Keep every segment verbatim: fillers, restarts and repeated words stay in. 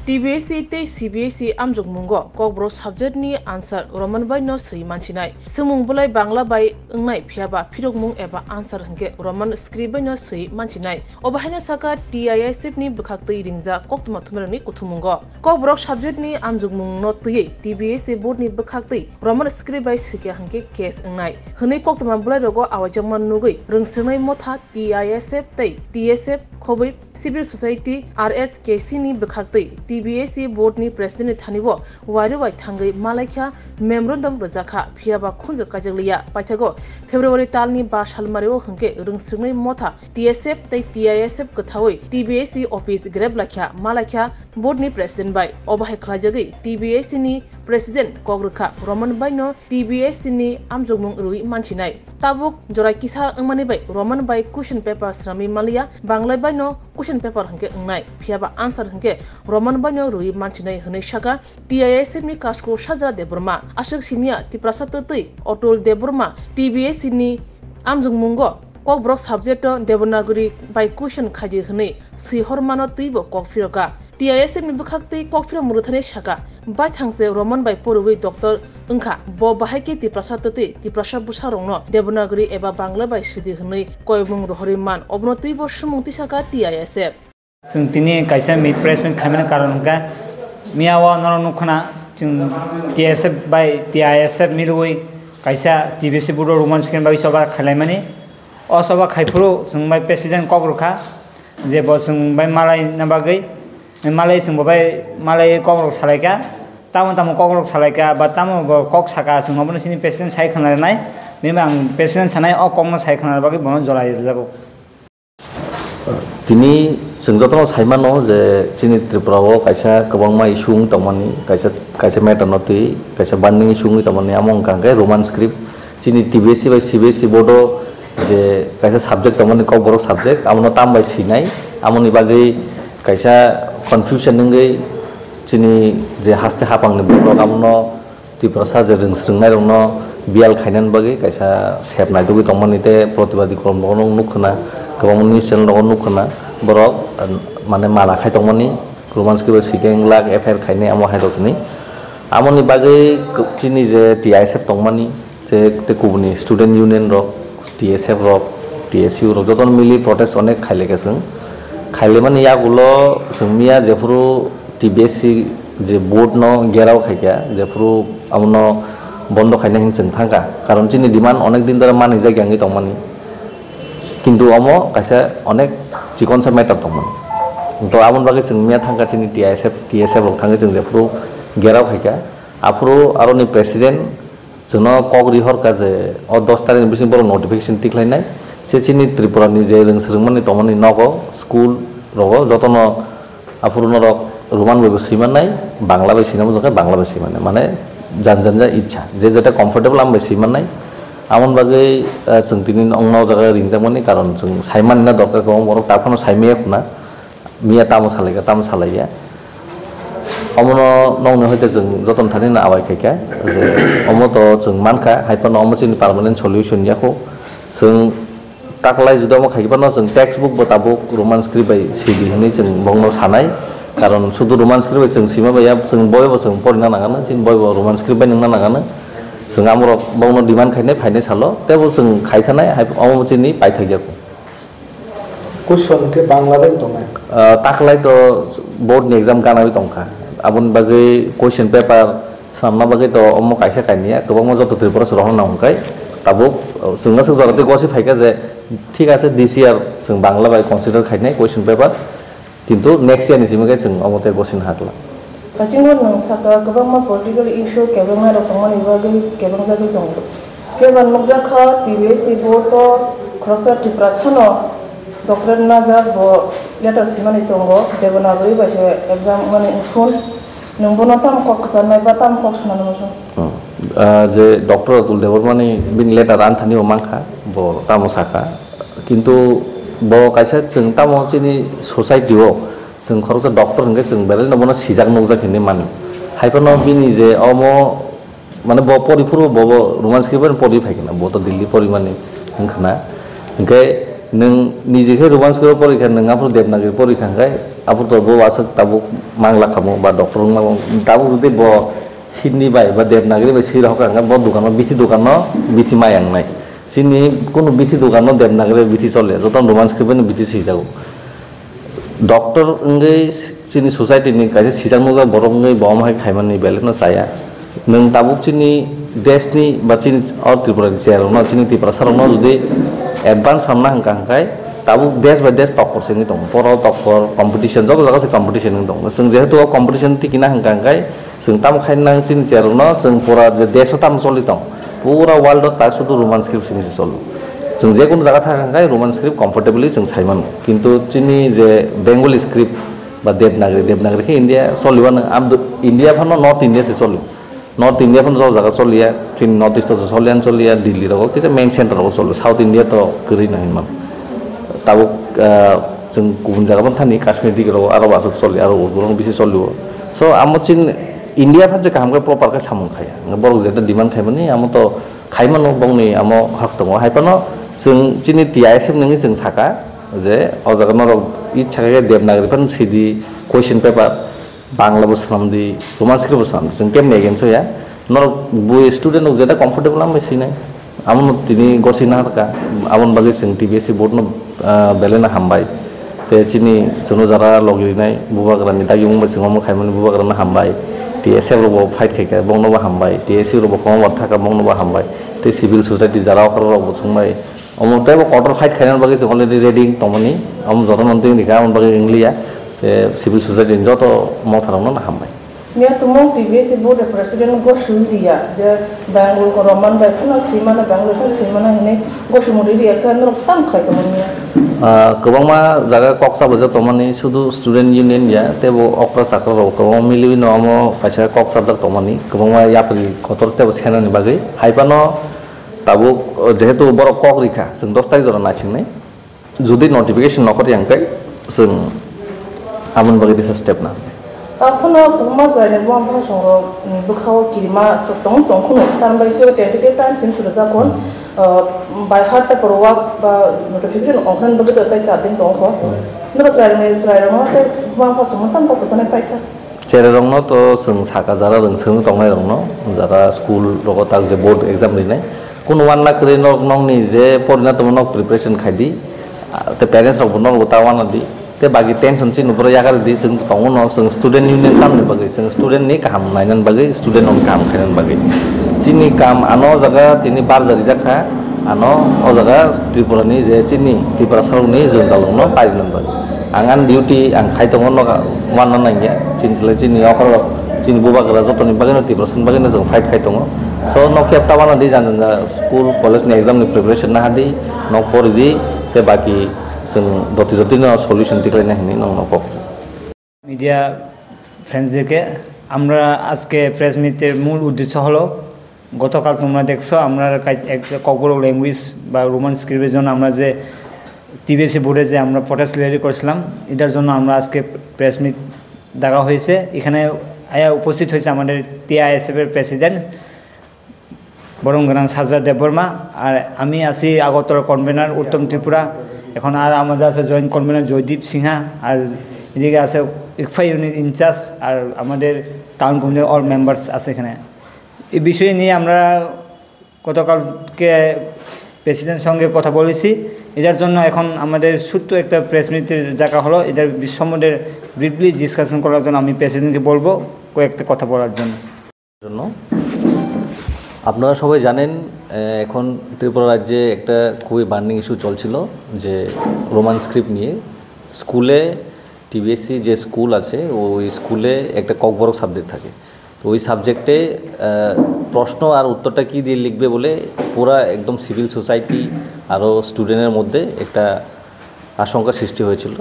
T B S E tei C B S E amjokmungo Kokborok subject ni answer Roman bai no swi mansinai. Swngmung bolai Bangla bai wngnai, phiyaba phirokmung eba answer hwnkhe Roman script bai no swi mansinai. Obo haino saka T I S F ni bwkhaktwi ringjak koktwma thumairokni kuthumungo. Kokborok subject ni amjokmung no twiwi T B S E board ni bwkhaktwi Roman script bai swikha hwnkhe case wngnai hwnwi koktwma bolai rogo awaijakma nugwi rwngswngnai motha T I S F tei T S F khobwi civil society R S K C ni bwkhaktwi T B S E board ni president ni thani o wari wai thangwi malaikha memorandum rwjakha, phiyaba khunju kaijakliya. Paithago February talni ba salmario hwnkhe rwngswngnai motha T S F tei T I S F kwthaui T B S E office grep laikha, malaikha board ni president bai. Obo hai khlaijagwi T B S E ni president kok rwkha Roman bai no T B S E ni amjokmung rwi mansinai. Tabuk jora kisa wngmani bai Roman bai question paper swnamwi manliya, Bangla bai no question paper hwnkhe wngnai, phiyaba answer hwnkhe Roman bai no rwi mansinai hwnwi saka T I S F ni kasku Sajra Debbarma. Aswk simiya Tiprasa twtwi Atul Debbarma T B S E ni amjokmungo Kokborok subject o Devanagari bai question khaidi hwnwi swihormano twibo kok phiroka. T I S F ni bwkhaktwi kokphirok mwrwthani saka, baithang se Roman bai porwi doctor wngkha, bo bahai khe Tiprasa twtwi Tiprasa bwsarokno Devanagari eba Bangla bai swidi hwnwi koimung rohorwi man, obono twibo swmung tisaka T I S F. Chwng tini kaisa mi-, press meet khaimani karon hwnkhe, miya o norok nukkhana chwng T S F bai T I S F milwi kaisa T B C board o Roman script bai choba khailaimani. O choba khaiphuru chwng bai president kok rwkha. Je bo chwng bai malai na bagwi, malai chwng bo bai malai kok rok salai kha, tamo tamo kok rok salai kha, ba tamo bo kok saka, chwng obono chini president sai khwna rwnai, bini bai ang president sanai o kok no sai khwna bagwi bono jora rijak o. Tini chwng jotono sai mano je chini Tripura o kaisa kwbangma issue wng tongmani, kaisa, kaisa matter no twi, kaisa burning issue wngwi tongmani, amo wngkha hwnkhe Roman script. Chini T B S E bai C B S E board o je kaisa subject tongmani Kokborok subject, abono tam bai swinai, amoni bagwi kaisa confusion wngwi chini je haste haphangni borok abono Tiprasa je rwngsrwngnai rokno biyal khainani bagwi kaisa sep naitugwi tongmani tei protibadi kolom rokno nukkhwna, kwbangma news channel rogo nukkhwna borok, mane, mala khai tongmani, Roman script bai swikhe wng lak F I R khainai amo hai rokni. Amoni bagwi chini je T I S F tongmani, je tei kubuni student union rok, T S F rok, T S U rok jotono mili protest onek khailekha chwng. Khailaimani yagulo chwng miya jephuru T B S C je board no gherao khaikha, jephuru abono bondo khaina hinwi chwng thangkha. Karon chini demand onek din dhore manijak yangwi tongmani. Kintu omo kaisa onek chikonsa matter tongmani. To aboni bagwi chwng miya thangkha chini T I S F, T S F rok thangwi chwng jephuru gherao khaikha. Aphuru aroni president chwngno kok rihorkha je o dos tarikni bising borok notification tikhlainai. Se chini Tripura ni je rwngsrwngmani tongmani nogo, school rogo jotono aphuru norok Roman bai bo swimannai, Bangla bai swinai, bujokhe Bangla bai swimannai. Mane jan jan ja ichha, je jeta comfortable am bai swimannai. Amoni bagwi, eh, chwng tini ongno o jaga ringjakmani karon chwng saimani na dorkar kwbang borok ta phano saimaya khuna. Miya tamo salaikha, tamo salaiya. Omono nokni hoite chwng jotono thani no abai khaikha je omo to chwng mankha, hai phano omo chini permanent solution yakho. Chwng taklai juda omo khaikhe phano chwng textbook bo tabuk Roman script bai sidi hinwi chwng bongno sanai. Karon sudu Roman script bai chwng sima baiya, chwng boibo chwng porina nangano, chini boibo Roman script bai nungna nangano. Chwng amorok bongno demand khainai phainai salo, teibo chwng khaithanai, hai omo chini paithak yakho. Question khe Bangla bai tongnai. Ah, taklai to board ni exam ganawi tongkha. Aboni bagwi question paper swnamna bagwi to omo kaisa kainwi ya, kwbangma joto Tripura se rohorna hwnkhai. Tabuk, ah, chwngno swk jora tei gosi phaikha je, thik ase, this year chwng Bangla bai consider khainai question paper, kintu next year ni simi khe chwng omo tei gosina hakla. Bisingo nwng sakha, kwbangma political issue kebengnai rok tongmani bagwi kebengjagwi tongo. Phiya ba nukjakha, T B S C board o khoroksa Tiprasano doctorate najak, bo letter simani tongo, Devanagari bai se exam wngmani wngkhe. Nwng bono tamo kok kwcharnai ba tamo kok sanani muchung? Hmm. Ah, je Doctor Atul Debbarmani bini letter anthani bo mankha, bo tamo sakha. Kintu bo kaisa chwng tamo chini society o chwng khoroksa doctor hwnkhe chwng belai no bono sijak nukjak hinwi mano. Hai phano bini je omo, mane, bo pori phuru bo, bo Roman script bai pori phai khna, bo to Delhi pori mani wng khna. Hwnkhe Nwng niji khe Roman script o porikha, nwng aphuru Devanagari porikha hwnkhe, aphuru to bo aswk tabuk mangla khamu ba doctor wngma tabuk jodi bo Hindi bai ba Devanagari bai swi rohor kha hwnkhe bo dukano bithi dukano bithi mai wngnai. Chini kunu bithi dukano Devanagari bithi chole, joto Roman script bai no bithi swijago. Doctor wngwi chini society ni kaisa sijak nukjak borok wngwi bo omo hai khaimani belai no chaya. Nwng tabuk chini desh ni ba chini o Tripura ni chair rok no, chini Tiprasa rok no jodi advance samna hwnkha hwnkhe tabuk desh by desh tokpor se wngwi tongo. Poro tokpor competition, joto jaga se competition wngwi tongo. Chwng jehetu o competition tikina hwnkha hwnkhe chwng tamo khai nang chini chair rok no chwng pura je desh o tamo choli tong. Pura world o tak sudu Roman script simi se cholo. Chwng je kunu jaga thang hwnkhe Roman script comfortably chwng sai mano. Kintu chini je Bengali script ba Devanagari, Devanagari khe India choli mano. Am do-, India phano North India se choli. North India phano joto jaga choliya, chini North East o choliya, choliya, Delhi rogo kisa main center rogo choli. South India to kwrwi no hinmano. Tabuk, ah, chwng kubun jaga phano thani Kashmir digi rogo aro bo aswk choli, aro Urdu rogo bisi choli o. So amo chini India phan je kaham khe proper khe samung khaya. Borok jeta demand khaimani amo to khaimano, bongni amo hak tongo. Hai phano chwng chini T I S F nungwi chwng saka je o jaga norok icha khe Devanagari phan sidi question paper, Bangla bo swnam di, Roman script bo swnam di. Chwng kemni against o ya. Norok bo student rok jeta comfortable amai sinai. Amo no tini gosi na kha. Amo ni bagwi chwng T B S C board no, ah, belai no hambai. Te chini chwngno jara logi rinai bubagra ni dagi mung bai chwng omo khaimani bubagra no hambai. T S F rok bo fight khaikha, bongno bo hambai. T S U rok bo kwbangma thaka, bongno bo hambai. Tei civil society jara okra rok bo chwng bai omo tei bo kotor fight khaina bagwi chwng already ready tongmani. Omo joto no twi rikha, omo bagwi wng liya. Se civil society ni joto motha rok no hambai. Miya tumung T B S C board president go sui riya je Bangalore ko Roman bai phano sui mana, Bangalore phano sui mana hinwi go sui muri riya khe norok tam khai tongmani. Ah, kwbangma jaga kok sabajak tongmani, sudu student union ya, tei bo okra chakra rok kwbangma miliwi no omo kaisa kok sabjak tongmani, kwbangma yapri kotor tei bo senani bagwi. Hai phano tabuk, oh, jehetu borok kok rikha, chwng dos tarik jora naisingni, jodi notification nokhor yang khe chwng aboni bagwi disa step na. Taphano kwbangma chwraini buphang bwskango, mm, bwkhao kirima tong tong khwno, tamni bagwi tei tentative time simi swrwjak hwn, uh, by heart paperwork ba notification ongkhorna bagwi tei char din tong kho. Nokho chwraini chwrairokno tei buphang bwskango tamo kwchangni paikha. Cherai rokno to chwng saka jara rwng swrwng tongnai rokno, jara school rogo tak je board exam rinai. Kunu wanna kwrwi nok nokni je porina tongma nok preparation khai di. Ah, tei parents rok bo nok bo ta wanna di. Tei bagi tension chini boro yakarwi di, chwng tongo no, chwng student union tamni bagwi, chwng student ni kaham nainani bagwi, student rokni kaham khainani bagwi. Chini kam ano o jaga tini barja rijak kha, ano o jaga Tripura ni je chini Tiprasa rokni jwngjal rokno parinani bagwi. Ang ani duty ang khai tongo, nok wanna nangya, chini slai chini okra rok, chini bubagra jotoni bagwino Tiprasa ni bagwino chwng fight khai tongo. So nok khe ta wanna di, jani jani school college ni exam ni preparation naha di, nok pori di, tei baki chwng joti joti no solution tikhlai na hinwi nokno kok. Media ফ্রেন্ডসদেরকে, আমরা আজকে প্রেস মিটের মূল উদ্দেশ্য হলো, গতকাল তোমরা দেখছো আমরা কাই-, একটা ককবরক ল্যাঙ্গুয়েজ বা রোমান স্ক্রিপ্টের জন্য আমরা যে টিবিএসসি বোর্ডে যে আমরা প্রোটেস্ট লেরি করেছিলাম, এটার জন্য আমরা আজকে প্রেস মিট ডাকা হয়েছে। এখানে আয়া উপস্থিত হয়েছে আমাদের টিআইএসএফ এর প্রেসিডেন্ট বরং গ্রাম সাজা দেববর্মা, আর আমি আছি আগরতলা কনভেনার উত্তম ত্রিপুরা। এখন আর আমাদের আছে জয়েন্ট কনভেনার জয়দীপ সিনহা, আর এদিকে আছে ইকফা ইউনিট ইনচার্জ, আর আমাদের টাউন কমিটির অল মেম্বার্স আছে এখানে। এই বিষয় নিয়ে আমরা গতকালকে প্রেসিডেন্ট সঙ্গে কথা বলেছি। এটার জন্য এখন আমাদের ছোট্ট একটা প্রেস মিট ডাকা হলো। এটার সম্বন্ধে ব্রিফলি ডিসকাশন করার জন্য আমি প্রেসিডেন্টকে বলবো কয়েকটা কথা বলার জন্য। জন্য। আপনারা সবাই জানেন, আহ, এখন ত্রিপুরা রাজ্যে একটা খুবই বার্নিং ইস্যু চলছিল, যে রোমান স্ক্রিপ্ট নিয়ে স্কুলে, টিবিএসসি যে স্কুল আছে, ওই স্কুলে একটা ককবরক সাবজেক্ট থাকে। তো ওই সাবজেক্টে, আহ, প্রশ্ন আর উত্তরটা কী দিয়ে লিখবে বলে পুরা একদম সিভিল সোসাইটি আরও স্টুডেন্টের মধ্যে একটা আশঙ্কা সৃষ্টি হয়েছিল।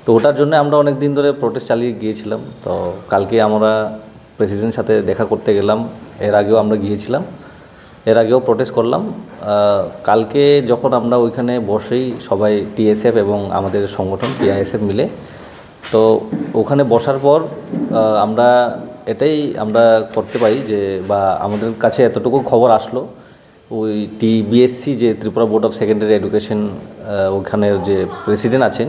তো ওটার জন্য আমরা অনেক দিন ধরে প্রোটেস্ট চালিয়ে গিয়েছিলাম। তো কালকে আমরা প্রেসিডেন্টের সাথে দেখা করতে গেলাম, এর আগেও আমরা গিয়েছিলাম, এর আগেও প্রোটেস্ট করলাম। আহ, কালকে যখন আমরা ওইখানে বসেই সবাই, টিএসএফ এবং আমাদের সংগঠন টিআইএসএফ মিলে, তো ওখানে বসার পর, আহ, আমরা এটাই আমরা করতে পারি যে, বা আমাদের কাছে এতটুকু খবর আসলো, ওই টিবিএসসি, যে Tripura board of secondary education, আহ, ওখানের যে প্রেসিডেন্ট আছেন,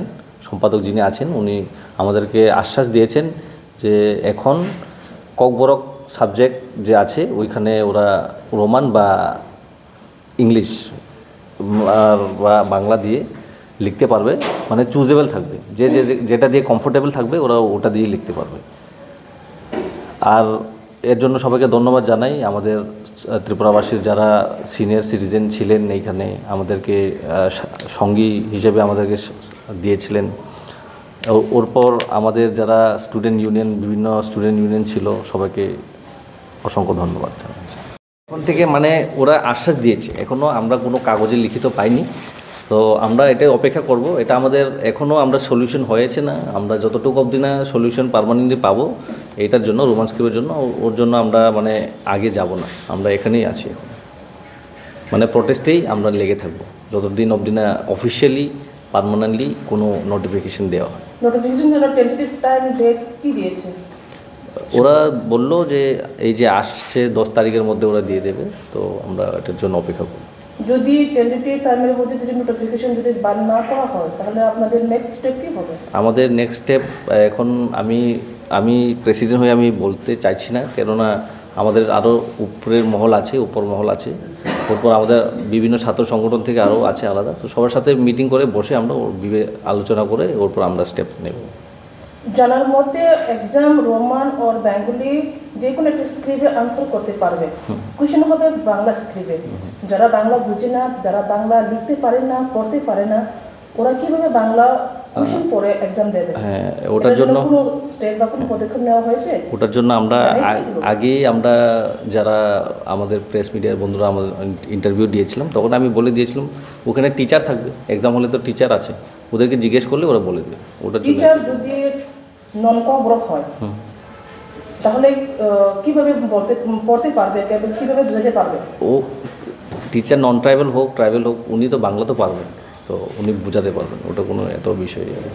সম্পাদক যিনি আছেন, উনি আমাদেরকে আশ্বাস দিয়েছেন যে এখন ককবরক সাবজেক্ট যে আছে, ওইখানে ওরা রোমান বা ইংলিশ, উম, আর বা বাংলা দিয়ে লিখতে পারবে, মানে চুজেবল থাকবে, যে যে যে- যেটা দিয়ে কমফোর্টেবল থাকবে, ওরা ওটা দিয়ে লিখতে পারবে। আর এর জন্য সবাইকে ধন্যবাদ জানাই। আমাদের, আহ, ত্রিপুরাবাসীর যারা সিনিয়র সিটিজেন ছিলেন এইখানে, আমাদেরকে, আহ, সা- সঙ্গী হিসেবে আমাদেরকে স- দিয়েছিলেন। ও- ওর পর আমাদের যারা স্টুডেন্ট ইউনিয়ন, বিভিন্ন স্টুডেন্ট ইউনিয়ন ছিল, সবাইকে অসংখ্য ধন্যবাদ জানাই। এখন থেকে, মানে, ওরা আশ্বাস দিয়েছে, এখনো আমরা কোনো কাগজে লিখিত পাইনি। তো আমরা এটাই অপেক্ষা করব। এটা আমাদের এখনো আমরা সলিউশন হয়েছে না, আমরা যতটুকু অবধি না সলিউশন পার্মানেন্টলি পাবো এটার জন্য, রোমান স্ক্রিপ্টের জন্য, ও- ওর জন্য আমরা, মানে, আগে যাব না, আমরা এখানেই আছি এখন। মানে, প্রোটেস্টেই আমরা লেগে থাকবো যতদিন অবধি না অফিসিয়ালি, পার্মানেন্টলি কোনো নোটিফিকেশন দেওয়া হয়। নোটিফিকেশন জন্য টেন্টেটিভ টাইম ডেট কি দিয়েছে? ওরা বললো যে এই যে আসছে দশ তারিখের মধ্যে ওরা দিয়ে দেবে, তো আমরা এটার জন্য অপেক্ষা করব। যদি টেন্টেটিভ টাইমের মধ্যে যদি নোটিফিকেশন যদি বার না করা হয়, তাহলে আপনাদের নেক্সট স্টেপ কি হবে? আমাদের নেক্সট স্টেপ, এখন আমি, আমি প্রেসিডেন্ট হয়ে আমি বলতে চাইছি না, কেননা আমাদের আরও উপরের মহল আছে, উপর মহল আছে, ওরপর আমাদের বিভিন্ন ছাত্র সংগঠন থেকে আরও আছে আলাদা, তো সবার সাথে মিটিং করে বসে আমরা ওর বিবে- আলোচনা করে ওরপর আমরা স্টেপ নেব। জানার মতে এক্সাম রোমান অর বেঙ্গলি যে কোনো একটা স্ক্রিপ্টে আনসার করতে পারবে। হুম। কোশ্চেন হবে বাংলা স্ক্রিপ্টে। হুম। যারা বাংলা বুঝে না, যারা বাংলা লিখতে পারে না, পড়তে পারে না, ওরা কিভাবে বাংলা কোশ্চেন আহ, পড়ে এক্সাম দেবে? হ্যাঁ, ওটার এটার জন্য জন্য কোনো স্টেপ বা কোনো পদক্ষেপ নেওয়া হয়েছে? ওটার জন্য আমরা জানিস আ- এগুলো? আগেই আমরা যারা আমাদের প্রেস মিডিয়ার বন্ধুরা আমাদের ইন্টারভিউ দিয়েছিলাম, তখন আমি বলে দিয়েছিলাম ওখানে টিচার থাকবে, এক্সাম হলে তো টিচার আছে, ওদেরকে জিজ্ঞেস করলে ওরা বলে দেবে। ওটার জন্য টিচার যদি নন ককবরক হয়, হুম। তাহলে, আহ, কিভাবে বলতে, পড়তে পারবে, কিভাবে বুঝাতে পারবে? ও টিচার নন ট্রাইবাল হোক, ট্রাইবাল হোক, উনি তো বাংলা তো পারবেন, তো উনি বুঝাতে পারবেন, ওটা কোনো এত বিষয় আর কি।